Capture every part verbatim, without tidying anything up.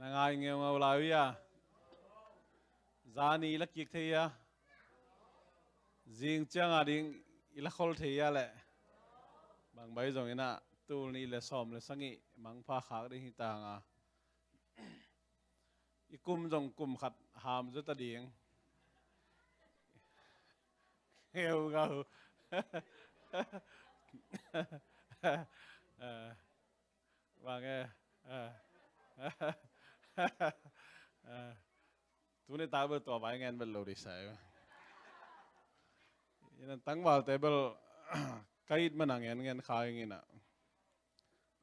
Na ngai ngeungau lai uh ia. Zani i la kik thei ia. Zing cianga ding i la khol thei ia leh. Bang bai zong inah tul nih le sawm le sagih mangpha khak ding hi tanga. I kum zong kum khat ham zota ding. Ngeu ngau. Bang e. Tuni tak bel tua vai ngen bel lo di sai. Ina tangval te bel ka it mana ngen ngen kha ing ina.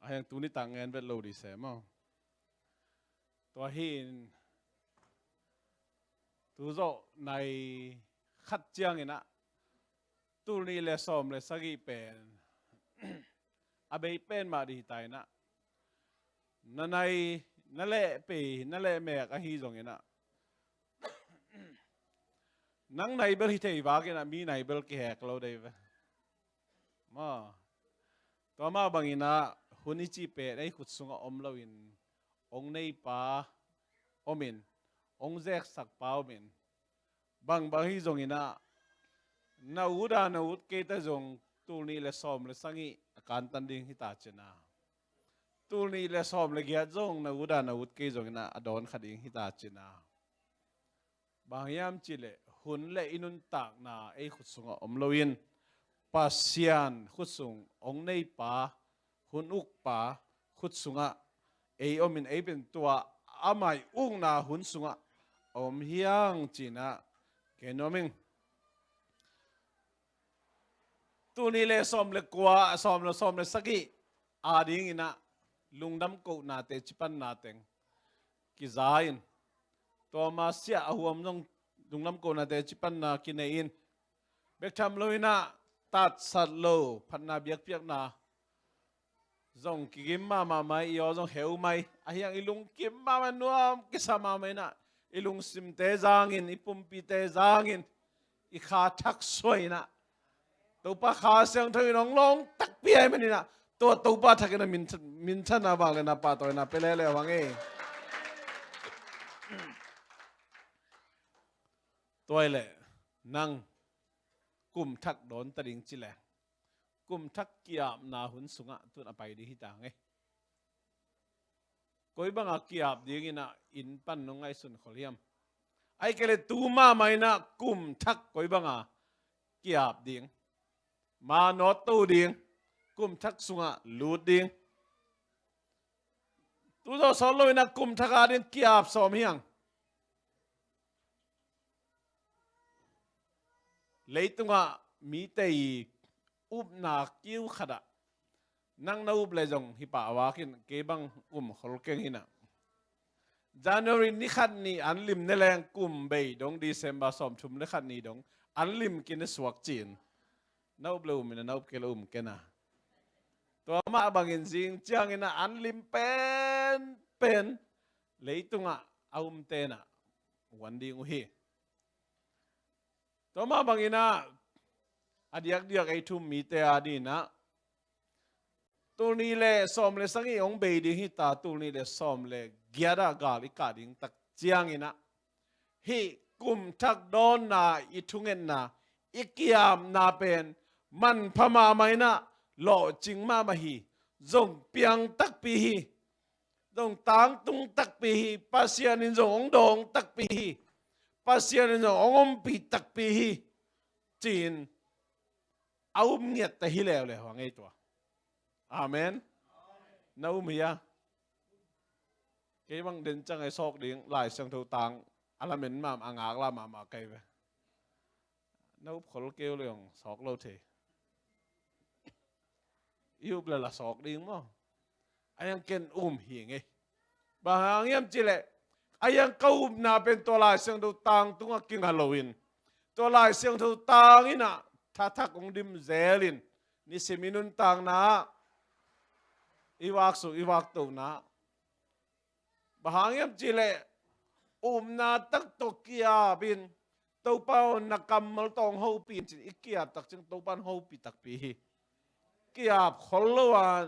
A hiang tuni tak ngen bel lo di sai maw. Tua hi in tu zawh nai khat ciang inah tul nih le sawm le sagih pen a bei pen mah di hi ta inah na nai na leh pei na leh mek ahi zong inah nang nai bel hi thei vak inah mi nai bel kihek lo dei ve. Maw. Tua mah bang inah hun i cih pen ei khut sungah om loin ong neipa om in ong zeksak pa om in bang bang hi zong inah na ut a na ut kei ta zong tul nih le sawm le sagih a kantan ding hi ta cina. Tul nih le sawm le giat zong na ut a na ut kei zong inah a dawn kha ding hi ta cina. Bang hiam cih leh hun le i nuntakna ei khut sungah om loin Pasian khut sung ong neipa hun ukpa khut sungah ei om in ei pen tua amah i ukna hun sungah om hiang cinah kei nuam ing. Tul nih le sawm le kua sawm le sawm le sagih a ding inah lungdam kohnate cipanna teng kiza in tua mah siah a huam zong lungdam kohnate cipanna kinei in bek tham lo inah tatsat lo phatna biakpiakna zong kigim mahmah mai i aw zong heu mai a hiang i lungkim mahmah nuam kisa mahmah inah i lungsimte zangin i pumpite zangin i kha thak suai inah Topa Kha Siangtho in hong lawng takpi ai man inah tua Topa thak inah min, min than a vang le na pahtawi na pe lele vang ei. Tua i leh nang kum thak dawn ta ding ci leh kum thak ki-apna hun sungah tun a pai ding hi ta ngei. Koi banga ki-ap ding inah inn pan nong ngaihsun khol hiam? Ai kei le tu mahmah inah kum thak koi banga ki-ap ding, ma nawt to ding, kum thak sungah lut ding. Tu zawh sawt lo inah kum thak a ding ki-ap sawm hiang. Leitungah mite i upna kiu khatah nang na up le zong hi pah vak in kei bang um khol keng hinah. January ni khat ni an lim ne leng kum bei dong December sawm thum le khat ni dong an lim kine suak ci-in na up le um inah na up kei le um kena. Tua mah bangin zing ciang inah an lim pen pen leitungah a um tenah uan ding uh hi. Tua mah bang inah a diakdiak ei thum mite a dinah tul nih le sawm le sagih hong bei ding hi ta tul nih le sawm le giat ah gal i kah ding tak ciang inah hih kum thak dawnna i thungetna i ki-apna pen manpha mahmah inah lawhcing mahmah hi. Zong piang takpi hi. Zong tangtung takpi hi. Pasian in zong hong dawng takpi hi. Pasian in zong hong ompih takpi hi. Ci-in a um ngiat ta hi leuleu a ngei tua. Amen. Na um hi a. Kei bang den ciang ei sawk ding Lai Siangtho tang a lamen mahmah a ngakla mahmah kei ve. Na up khol keu le hong sawk lo thei. I up le la sawk ding maw? A yang ken um hi ngei. Bang hang hiam cih leh a yang ka upna pen tua Lai Siangtho tang tungah kinga loin tua Lai Siangtho tang inah thathak hong dim zelin nisim i nuntakna ah i vaksuk i vaktona ah Bang hang hiam cih leh upna tak tawh ki-ap in Topa aw na kammal tawh hong hopih in ci-in i ki-ap tak ciang Topa in hopih takpi hi. Ki-ap khol lo a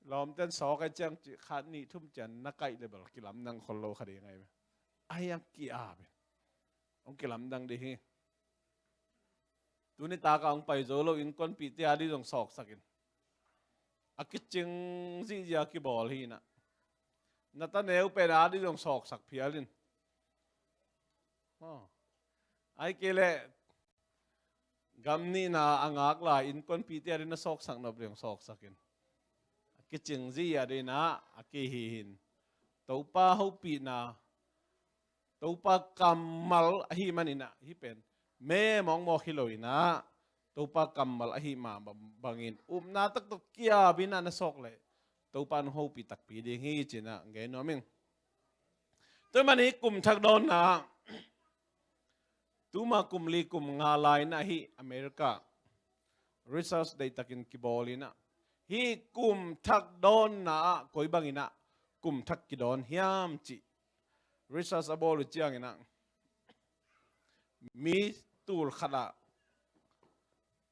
Lawmten sawk ai ciang cih khat nih thum ciang na kaih le bel kilamdang khol lo kha ding ai ve. Ai ang ki-ap e. Hong kilamdang ding hi. Tuni taka hong pai zo lo innkuanpihte a dih zong sawksak in. A kicing zihziah kibawl hi inah. Na ta neu pen a dih zong sawksak phial in. Ai kei leh gam nihna a ngak lai innkuanpihte a dih na sawksak nop dih zong sawksak in. A kicing zihziah dih inah a kihi hin. Topa hopihna Topa kammal ahi man inah hih pen me mawkmawk hi lo inah Topa kammal ahi mah bangin upna taktak ki-ap inah na sawk leh Topa in hong hopih takpi ding hi ci inah gen nuam ing. Tua man hih kum thak dawnna tuma kum li kum nga lai inah hih America research deihtakin kibawl inah hih kum thak dawnna ah koi bang inah kum thak kidawn hiam cih research a bawl uh ciang inah mi tul khat ah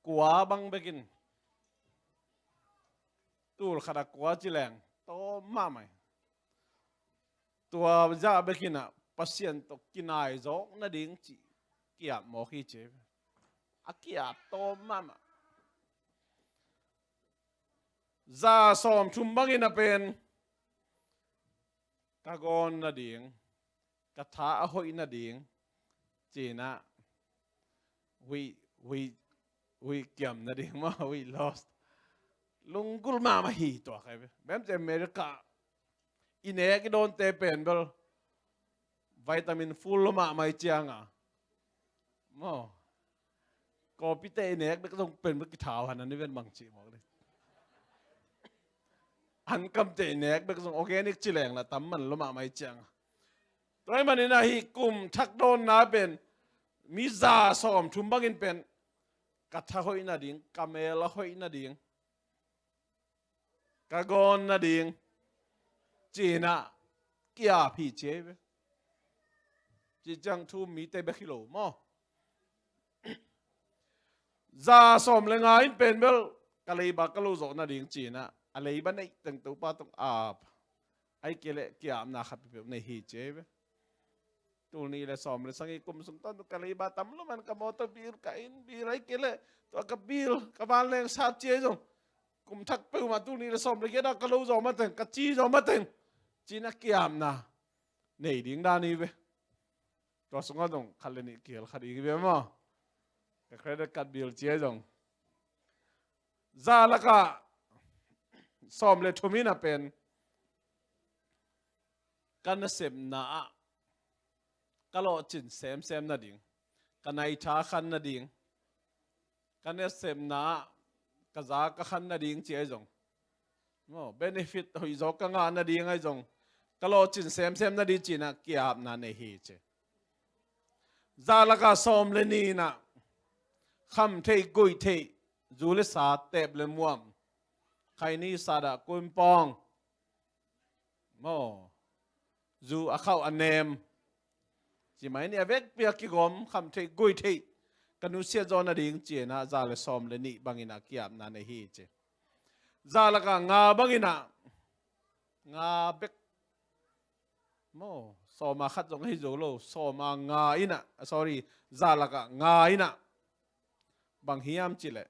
kua bang bekin tul khat ah kua ci leng tawm mahmah hi. Tua zah bek inah Pasian tawh kinai zawk nading cih ki-ap mawk hi ci. A ki-ap tawm mahmah. Za sawm thum bang inah pen ka gawn nading, ka tha a hoih nading ci inah huih, huih, huih kiam nading maw, huih lost. Lunggulh mahmah hi tua kai ve. Bem ci America i nek i dawnte pen bel vitamin full lo mahmah i cianga maw. Kawpite i nek bek zong pen bek kithau han an i ven bang cih mawk ding. Ankamte i nek bek zong organic ci leng la tam man lo mahmah i cianga. Tua ahih manin ahi kum thak dawnna pen mi za sawm thum bangin pen ka tha hoih nading, ka mel a hoih nading, ka gawn nading ci inah ki-ap hi ci ei ve. Ci ciang thu um mite bek hi lo maw. Za sawm le nga in pen bel ka leiba ka lo zawh nading ci inah a leiba neih teng Topa tawh ap. Ai kei leh ki-apna khat peuhpeuh nei hi ci ei ve. Tul nih le sawm le sagih kum sung tawn ka leiba tam lo man ka mawtaw bill, ka inn bill, ai kei leh tua ka bill, ka vanleng sat ci ei zong kum thak peuhmah tul nih le sawm le giat ah ka lo zawh mateng, ka ci zawh mateng ci inah ki-apna nei ding dan hi ve. Tua sungah zong khat le nih kihel kha ding hi ve maw. Ka credit card bill ci ei zong. Za lakah sawm le thum inah pen ka nasepna ah ka lawhcin semsem nading, ka naitha khan nading, ka nasepna ah ka za ka khan nading ci ei zong maw, benefit hoih zaw ka ngah nading ai zong ka lawhcin semsem nading ci inah ki-apna nei hi ci. Za lakah sawm le nih inah kham theih, guih theih, zu le sa, teep le muam, khaini, sada, kuimpawng maw, zu a khauh a nem ci mai ni, a vekpi a kigawm kham theih, guih theih, ka nusiat zawh nading ci inah za le sawm le nih bang inah ki-apna nei hi ci. Za lakah nga bang inah, nga bek maw, sawma khat zong ahi zo lo, sawma nga inah, sorry, za lakah nga inah bang hiam cih leh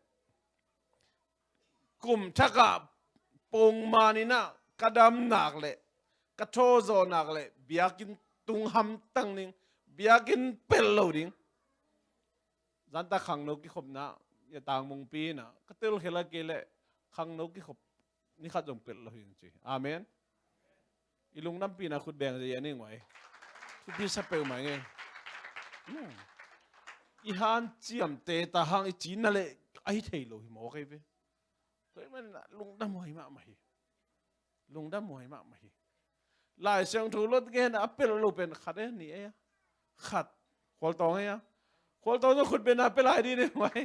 kum thakah pongman inah ka dam nak leh ka thaw zawh nak leh biakinn tung hamtang ding, biakinn pelh lo ding. Zanta khangno kikhopna, ya tangmungpi inah ka tel khel a kei leh khangno kikhop ni khat zong pelh lo hi ci. Amen. I lungdampihna khut beng zia ning vai. Thupi sa peuhmah ing ei. Hmm. I hanciamte ta hang i cina leh ahi thei lo hi mawk ei ve. Tua ahih manin lungdam huai mahmah hi. Lungdam huai mahmah hi. Lai Siangtho lot gen a pelh lo pen khat e, nih e a. Khat. Khualtawng e a. Khualtawng zong khut beng a pelh lai dih ni vai.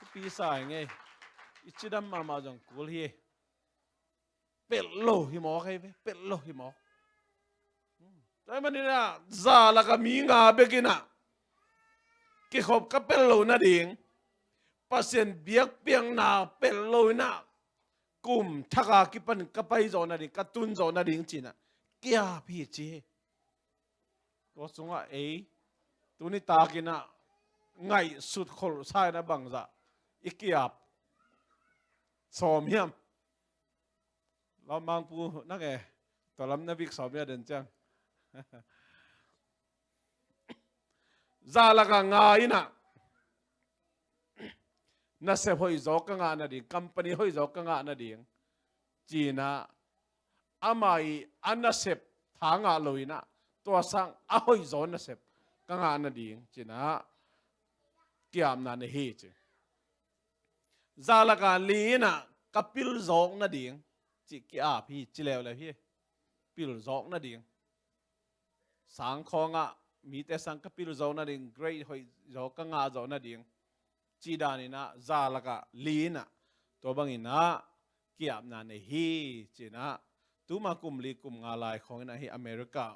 Thupi sa ing ei. I cidam mahmah zong kul hi. Pelh lo hi mawk ei ve, pelh lo hi mawk. Tua ahih manin ah za lakah mi nga bek inah kikhop ka pelh lo nading, Pasian biakpiakna pelh lo inah kum thak a kipan ka pai zawh nading, ka tun zawh nading ci-in ah ki-ap hi ci hi. Tua sungah ei tuni takin ah ngaihsut kholhsa in ah bangzah i ki-ap sawm hiam? Lawmmangpu nang e, tua lam na vik sawm hia den ciang. Zah lakah nga in ah nasep hoihzaw ka ngah nading, company hoihzaw ka ngah nading ci-in ah, amah i a nasep tha ngah lo in ah, tua sang a hoihzaw nasep ka ngah nading ci-in ah ki-apna nei hi ci. Zah lakah li in ah ka pilzawk nading cih ki-ap hi ci leuleu hi. Pilzawk nading, sang khawngah mite sang ka pilzawk nading, grade hoihzaw ka ngah zawh nading cih dan in ah zah lakah li in ah tua bangin ah ki-apna nei hi ci-in ah, tuma kum li kum nga lai khawng in ah hih America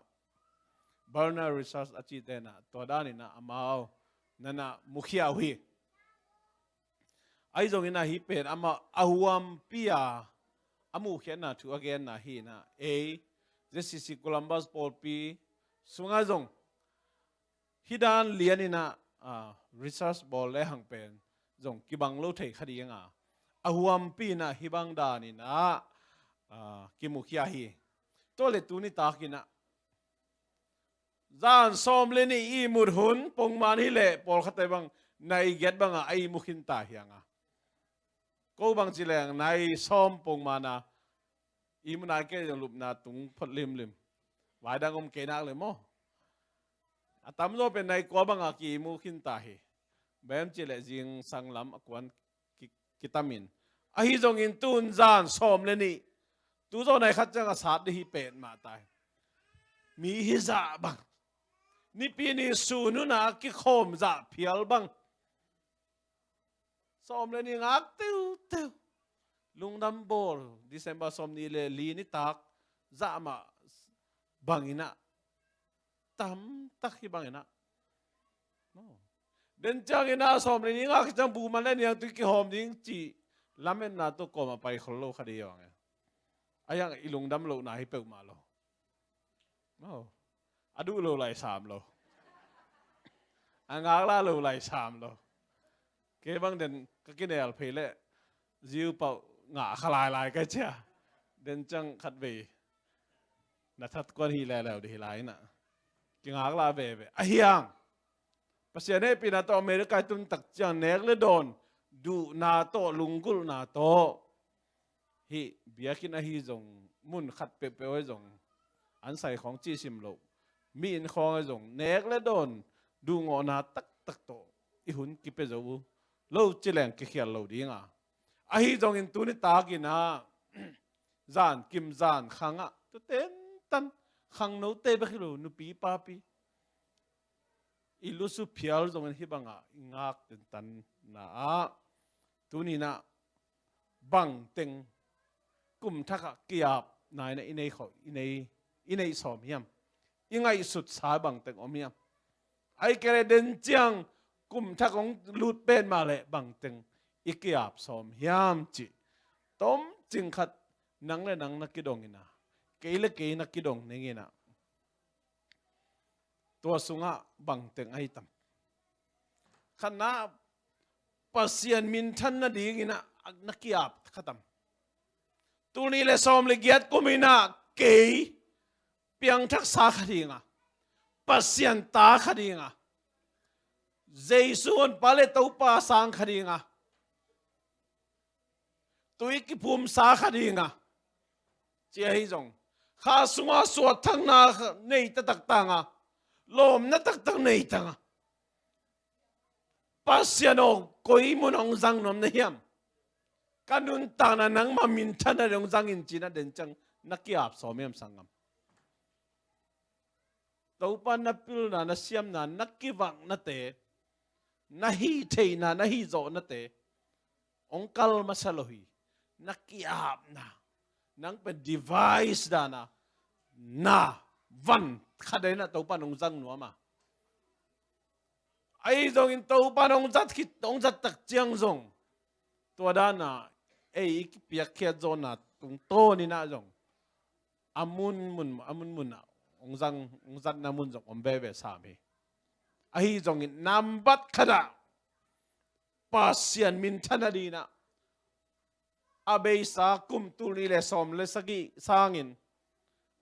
Barna Research a cihte in ah tua dan in ah amau na na mukhia uh hi. Ahi zongin ah hih pen amah a huampi a a muhkhiatna thu a genna hi in ah, ei Z C C Columbus pawlpi sungah zong hih dan lian in ah, ah, research bawl lehang pen zong kibang lo thei kha ding a, a huampi in ah hih bang dan in ah, ah, kimukhia hi. Tua leh tuni takin ah zan sawm le nih ihmut hun pongman hi leh pawlkhatte bang nai giat bangah a ihmu khin ta hi hang a, ko bang ci leng nai sawm pongman a ihmu nai kei zong lupna tung phot limlim. Vai dang om kei nak le maw? A tamzaw pen nai kua bangah ki-ihmu khin ta hi. Bang hiam cih leh zingsang lam a kuan ki, kitamin. Ahi zongin tun zan sawm le nih, tu zaw nai khat ciang a sat dih hi petmah ta hi. Mi hi zah bang, nipi ni sun hun a kikhawm zah phial bang, sawm le nih ngak teuteu, lungdam bawl, December sawm nih le li nitak zah mah bang in ah, tamtak hi bang in ah. Den ciangin ah sawm le nih ngak ciang buh man le niangtui kihawm ding cih lametna tawh kawmah pai khol lo kha ding hi hang e. A hiang i lungdam lohna hi peuhmah lo. Maw. A duh lo lai sam lo. A ngaklah lo lai sam lo. Kei bang den ka kinel phei leh ziu pauh ngah kha lailai ka cia. Den ciang khatvei na that kuan hi leuleu dih hi lai in ah. Kingaklah veve. A hiang Pasian hehpihna tawh America i tun tak ciang nek le dawn, duhna tawh, lunggulhna tawh, hih biakinn ahi zong, mun khat peuhpeuh ahi zong, an sai khawng cihsim loh, mi inn khawng ahi zong, nek le dawn, duhngawhna taktak tawh i hun kipia zo uh lo ci leng kikhial lo ding a. Ahi zongin tuni takin ah, zan kim zan khangah, tu tentan, khangnote bek hi lo, nupi papi, i lusu phial zongin hih bangah i ngak tentanna ah, tuni in ah bangteng kum thakah ki-apna in ah i nei khawh, i nei, i neih sawm hiam? I ngaihsutsa bangteng om hiam? Ahih kei leh den ciang kum thak hong lut petmah leh bangteng i ki-ap sawm hiam cih tomcing khat nang le nang na kidong in ah, kei le kei na kidong ning in ah, tua sungah bangteng ahi tam? Khatna, Pasian minthan nadingin ah na ki-ap kha tam? Tul nih le sawm le giat kum in ah kei piangthaksa kha ding a, Pasian ta kha ding a, Jesu Honpa le Topa sang kha ding a, tui kiphumsa kha ding a, ci ahi zong, kha sungah suahtakna nei taktak tang a, lawmna taktak nei tang a, Pasian aw, koi mun hong zang nuam na hiam? Ka nuntakna nangmah minthanna ding hong zang in ci-in ah den ciang na ki-ap sawm hiam sanggam? Topa na pilna, na siamna, na kivaknate, na hih theihna, na hih zawhnate hong kal masa lo hi. Na ki-apna, nang pen device dan a na van khat in ah Topa in hong zang nuam a. Ahi zongin Topa in hong zat khit, hong zat tak ciang zong tua dan a ei i kipiakkhiat zawhna tungtawn inah zong a munmun, a munmun ah hong zang, hong zatna mun zong om veve sam hi. Ahi zongin nambat khatah Pasian minthan a dinah a beisa kum tul nih le sawm le sagih sangin,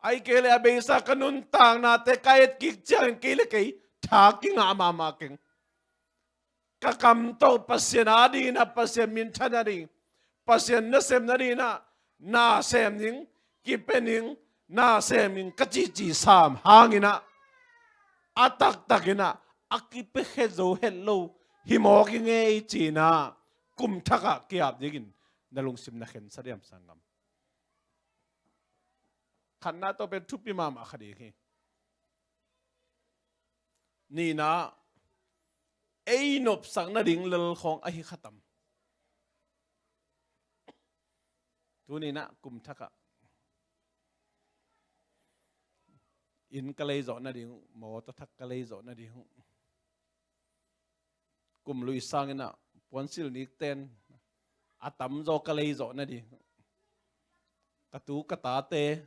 ahih kei leh a beisa ka nuntaknate ka et kik ciangin kei le kei tha kingah mahmah keng. Ka kam tawh Pasian a dinah, Pasian minthan a ding, Pasian nasem na dinah, na sem ning, kipia ning, na sem ning ka cihcih sam hanginah a taktakinah a kipiakhia zo het lo hi mawk i ngei cinah kum thakah kiap dingin na lungsim na khensa diam sanggam? Khatna tawh pen thupi mahmah kha ding hi. Nihna, ei nopsak nading lel khawng ahi khatam. Tuninah kum thakah inn ka lei zawh nading uh, mawtaw thak ka lei zawh nading uh, kum lui sanginah puansilh nikten a tamzaw ka lei zawh nading, ka tu ka tate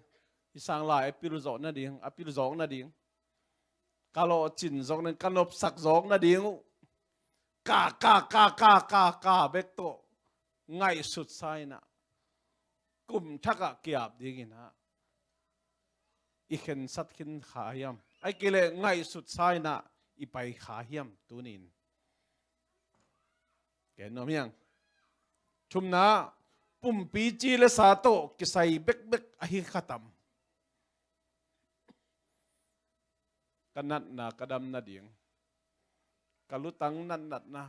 hi sang lai a pil zawh nading, a pil zawk nading, ka lawhcin zawk nading, ka nopsak zawk nading uh ka, ka, ka, ka, ka, ka bek tawh ngaihsutsa inah kum thakah kiap dinginah i khensat khin kha hiam? Ahih kei leh ngaihsutsa inah i pai kha hiam tunin? Ken nuam hiang. Thumna, pumpi ci le sa tawh kisai bekbek ahi khatam. Ka natna ka dam nading, ka lutang natnatna,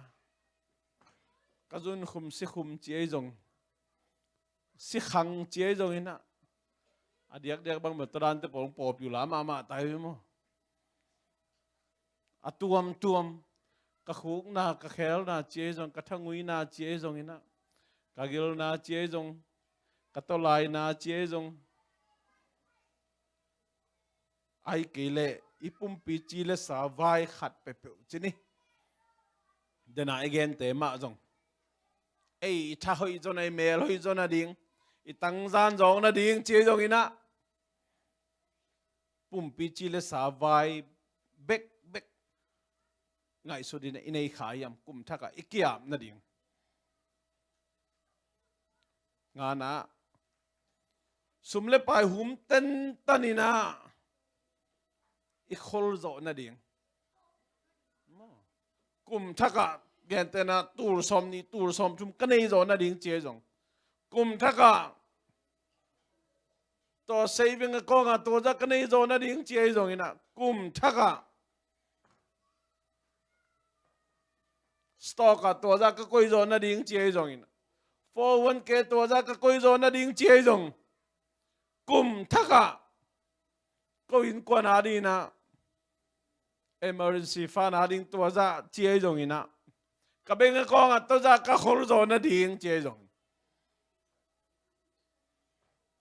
ka zunkhum sikhum ci ei zong, sikhang ci ei zonginah, a diakdiak bang bel tadante pawl popular mahmah tai maw? A tuamtuam, ka khukna, ka khelna ci ei zong, ka thanguina ci ei zonginah, ka gilna ci ei zong, ka tawlaina ci ei zong, ahih kei leh i pumpi ci le sa vai khat peuhpeuh ci ni. Dena i gente mah zong, ei i tha hoih zawna, i mel hoih zawna ding, i tangzan zawkna ding ci ei zonginah pumpi ci le sa vai bekbek ngaihsut inah i nei kha hiam kum thakah i kiap nading? Ngana, sum le pai hum tenteninah i khol zawh nading. Kum thakah gentena tul sawm nih, tul sawm thum ka nei zawh nading ci ei zong, kum thakah tua saving account ah tua zah ka nei zawh nading ci ei zonginah, kum thakah stock ah tua zah ka koi zawh nading ci ei zongin, four oh one K tua zah ka koi zawh nading ci ei zong, kum thakah ko innkuan a dinginah emergency fund a ding tua zah ci ei zonginah, ka bank account ah tua zah ka khol zawh nading ci ei zongin,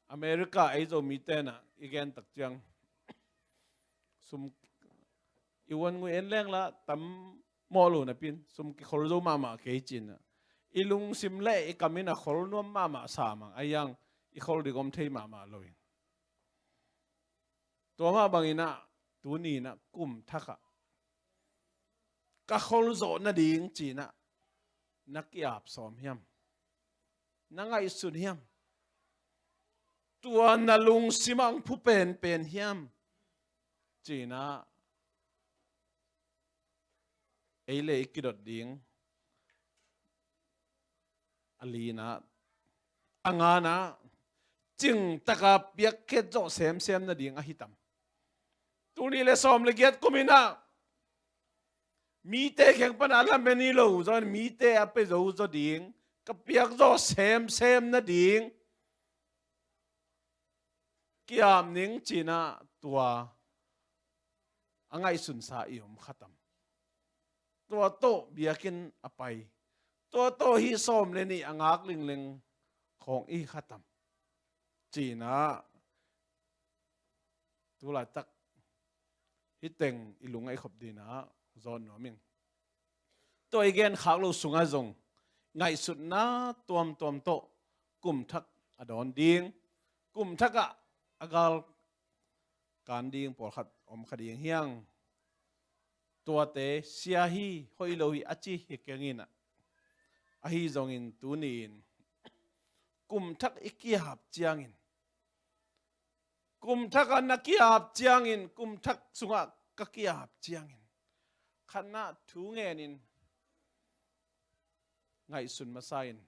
America ei Zomite nah i gen tak ciang, sum i uan ngui en lengla tam mawh lo napin sum kikhol zo mahmah kei cinah, i lungsim le i kamin a khol nuam mahmah sa mang a, i ang i khol ding om thei mahmah lo in. Tua mah banginah tuninah kum thakah ka khol zawh nading cinah na kiap sawm hiam? Na ngaihsun hiam? Tua na lungsim ah hong phu penpen hiam? Cinah ei le i kidot ding a lina, a ngana, cingtaka piakkhiat zawh semsem nading ahi tam. Tul nih le sawm le giat kuminah mite kheng pana a lamen hi lo zawin mite a pia zo zaw ding, ka piak zawh semsem nading kiam ning cinah tua a ngaihsunsa i om khatam. Tua tawh biakinn a pai, tua tawh hih sawm le nih a ngak lingleng khawng i khatam. Cinah tulaitak hih teng i lung a i khop dinah zawn nuam ing. Tua i gen khak lo sungah zong ngaihsutna tuamtuam tawh kum thak a dawn ding, kum thak ah a gal kan ding pawlkhat om kha ding hi hang. Tuate sia hi, hoih lo hi a ci hi keng in ah, ahi zongin tuni-in kum thak i ki-ap ciangin, kum thak ah na ki-ap ciangin, kum thak sungah ka ki-ap ciangin, khatna thu ngenin ngaihsun masa in.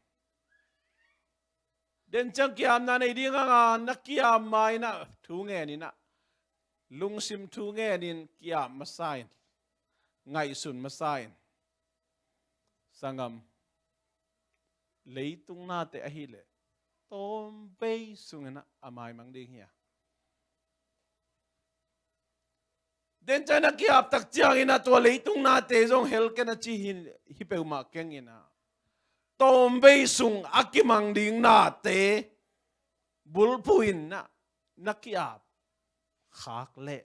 Den ciang ki-apna nei ding hang a, na ki-ap ma-in ah thu ngenin ah, lungsim thu ngenin ki-ap masa in, ngaihsun masa in. Sanggam, leitung nate ahih leh tawmvei sungin ah a maimang ding hi a. Den ciang na ki-ap tak ciangin ah tua leitung nate zong hel ken a ci hi, hi peuhmah keng in ah, tawmvei sung a kimang ding nate bulphuh in ah na ki-ap khak leh,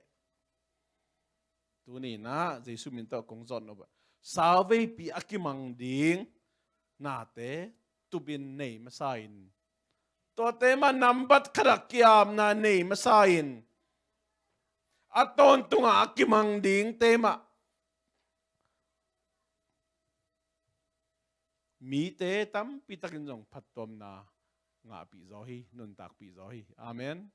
tuni-in ah Jesu min tawh kong zawt nop a, sauveipi a kimang ding nate tupin nei masa in. Tuate mah nambat khat ah ki-apna nei masa in. A tawntungah a kimang dingte mah mite tampi takin zong phattuamna ngahpih zaw hi, nuntakpih zaw hi. Amen.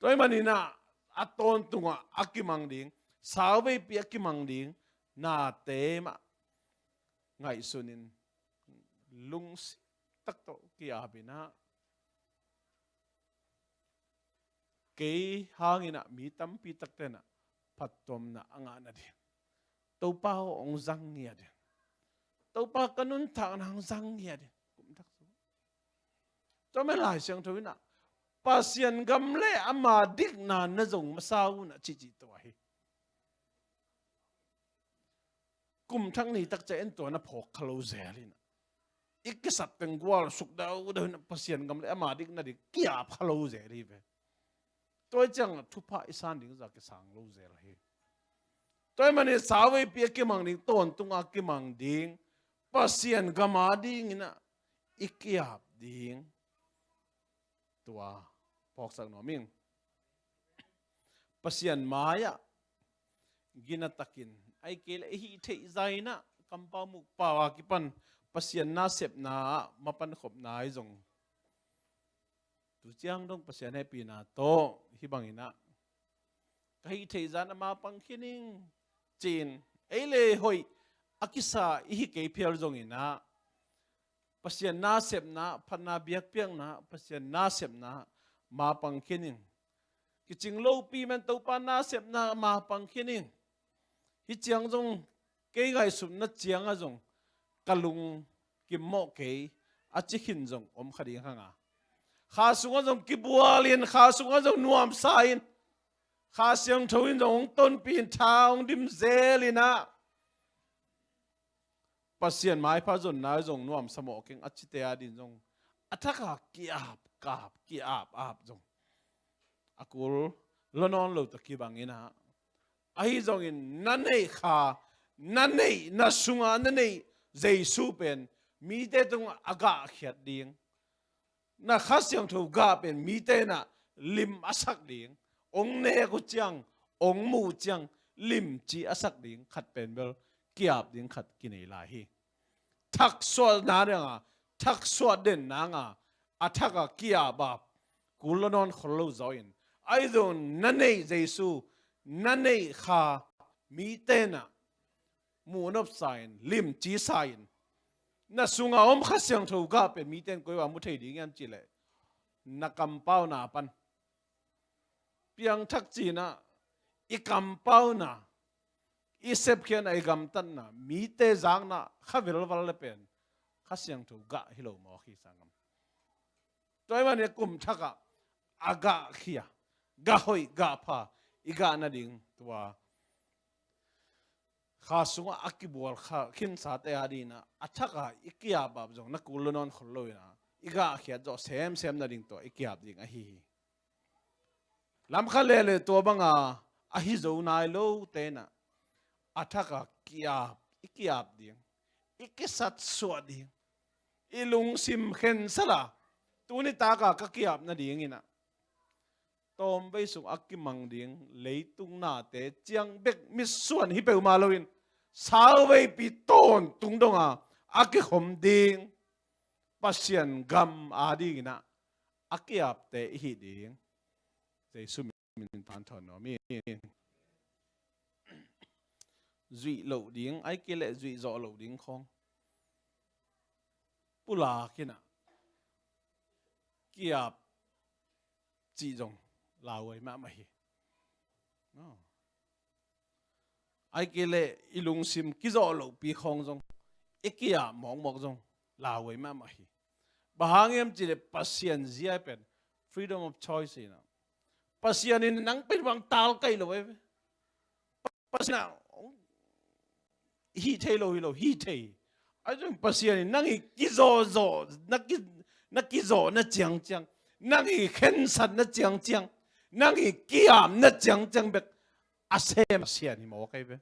Tua ahih manin ah a tawntungah a kimang ding, sauveipi a kimang ding nate mah ngaihsun in, lungsim tak tawh ki-ap in ah, kei hangin ah mi tampi takte in ah phattuamna a ngah nading, Topa aw hong zang ngiat in, Topa ka nuntakna hong zang ngiat in, kum thak sung. Tua mah Lai Siangtho in ah, Pasian gam le ama dikna na zong masa un ah, ci ci tua hi. Kum thak ni tak ciang en tua na phawk kha lo zel in ah, i kisap teng gual suk daudau in ah, Pasian gam le ama dikna ding ki-ap kha lo zel hi ve. Tua ciang thupha i san ding zah kisang lo zel hi. Tua ahih manin sauveipi a kimang ding, tawntung a kimang ding, Pasian gam a dingin ah i ki-ap ding, tua phawksak nuam ing. Pasian mai-ah gina takin, ahih kei leh i hih theih zah in ah kampau mukpau a kipan Pasian nasepna ah mapan khopna ahi zong, tu ciang dong Pasian hehpihna tawh hih bangin ah ka hih theih zah in ah mapang khin ing, ci-in, ei le hoih a kisa i hi kei phial zongin ah, Pasian nasepna, phatna biakpiakna, Pasian nasepna mapang khin ing. Kicing lopi man Topa nasepna mapang khin ing. Hih ciang zong kei ngaihsutna ciangah zong ka lungkim mawh kei, a ci khin zong om kha ding hang a, kha sungah zong kibual in, kha sungah zong nuamsa in, Kha Siangtho in zong hong tonpih in, tha hong dim zel in ah, Pasian maipha zonna zong nuamsa mawh keng, a cite a ding zong a thak a ki-ap, ki-ap, ki-ap, ap zong a kul lua nawn lo tawh kibang in ah, ahi zongin na neih kha, na neih, na sunga na neih Jesu pen mite tungah a gahkhiat ding, na Kha Siangtho gah pen mite in ah lim a sak ding, hong nek uh ciang, hong muh uh ciang limci a sak ding khat pen bel ki-ap ding khat kinei lai hi. Thaksuahna ding a, thaksuah den nang a, a thak a ki-ap a kul lua nawn khol lo zaw in, ahi zong na neih Jesu, na neih kha mite in ah muh nopsa in, limci sa in, na sunga om Kha Siangtho gah pen mite in koi ah mu thei ding hiam cih leh, na kampauna pan, piangthak ci-in ah i kampauna, i sepkhiatna, i gamtatna, mite zakna kha velval le pen Kha Siangtho gah hi lo mawk hi sanggam. Tua ahih manin kum thak ah a gahkhia, gah hoih, gah pha i gah nading, tua kha sungah a kibual kha khinsate a ding in ah, a thak a i ki-ap ap zong na kul lua nawn khol lo in ah, i gahkhiat zawh semsem nading tua i ki-ap ding ahi hi. Lamkhat leh leh tua banga ahi zo nai lote in ah, a thak a ki-ap, i ki-ap ding, i kisatsuah ding, i lungsim khensala, tuni taka ka ki-ap nadingin ah tawmvei sung a kimang ding leitung nate ciang bek mitsuan hi peuhmah loin, sauveipi tawntung donga a kikhom ding Pasian gam adingin ah a ki-apte i hi ding Jesu min in than thawn nuam hi. Zuih loh ding, ai kei leh zuih zawh loh ding khawng pulak in ah ki-ap cih zong lauhuai mahmah hi. Ai kei leh i lungsim kizawh lohpi khawng zong i ki-ap mawkmawk zong lauhuai mahmah hi. Bang hang hiam cih leh Pasian zia pen freedom of choice hi na. Pasian in nang pen bang tal kaih lo ei ve. Pasian ah hih thei lo hi lo, hih thei. Ahi zong Pasian in nang i kizawhzawh, na ki, na kizawhna ciangciang, nang i khensatna ciangciang, nang i ki-apna ciangciang bek a sem Pasian hi mawk ei ve.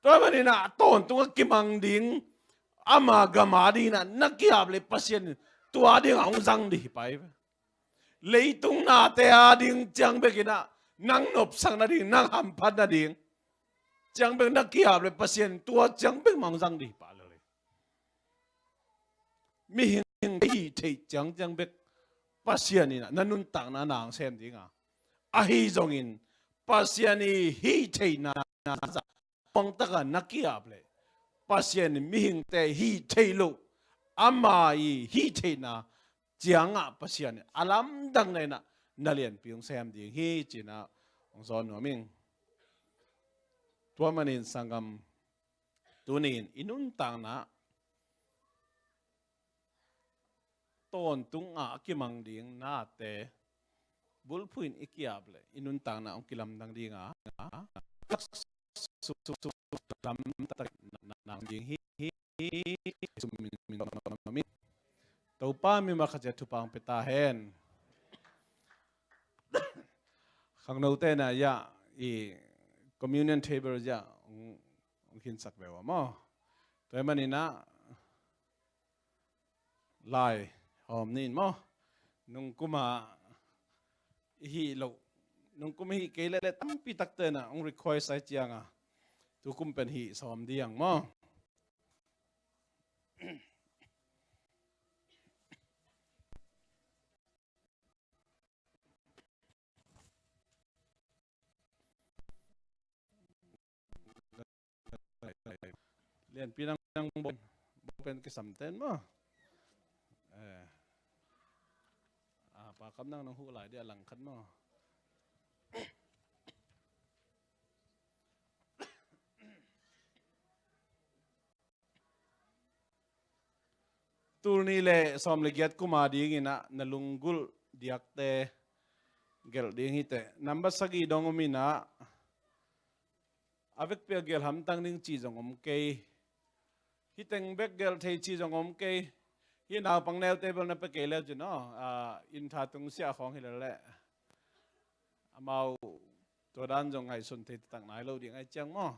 Tua manin ah tawntung a kimang ding ama gam adingin ah na ki-ap leh Pasian in tua dingah hong zang dih hi pah ei ve. Leitung nate ading ciang bekin ah nang nopsak nading, nang hamphat nading ciang bek na ki-ap leh Pasian in tua ciang bek mah hong zang dih hi pah lel hi. Mihing hih theih ciangciang bek Pasian in ah na nuntakna na hong sem dinga, ahi zongin Pasian i hih theihna zah muangtaka na ki-ap leh Pasian in mihingte hih theih loh, ama i hih theihna ciangah Pasian in a lamdang na in ah na lianpi hong sem ding hi ci-in ah hong zawn nuam ing. Tua manin sanggam, tuni in i nuntakna tawntung a kimang ding nate bulphuh in i ki-ap leh i nuntakna hong kilamdang dinga, lamtak na ding hi. Topa mimal khat ciat thupha hong pia ta hen. Khangnote na ya i communion table ya hong, hong khinsak ve uh a maw. Tua hi manin ah lai hawm ni in maw. Nungkum a i hih loh, nungkum i hih kei leh tampi takte na hong request ai cianga tukum pen hih sawm ding maw. Lianpi nang, nang bo, bo pen kisam ten maw. Eh. Ah, Pa Kam Nang nang huh lai dia langkhat maw. Tul nih le sawm le giat kum a dingin ah na lunggulh diakte gelh ding hi teh. Nambat sagih dong om in ah, a vekpi a gelh hamtang ding cih zong om kei. Hih teng bek gelh thei cih zong om kei. Hih naupang neute bel na pia kei leu cin aw, ah, inn tha tung siah khawng hi lel leh amau tua dan zong ngaihsun thei taktak nai lo ding ai ciang maw.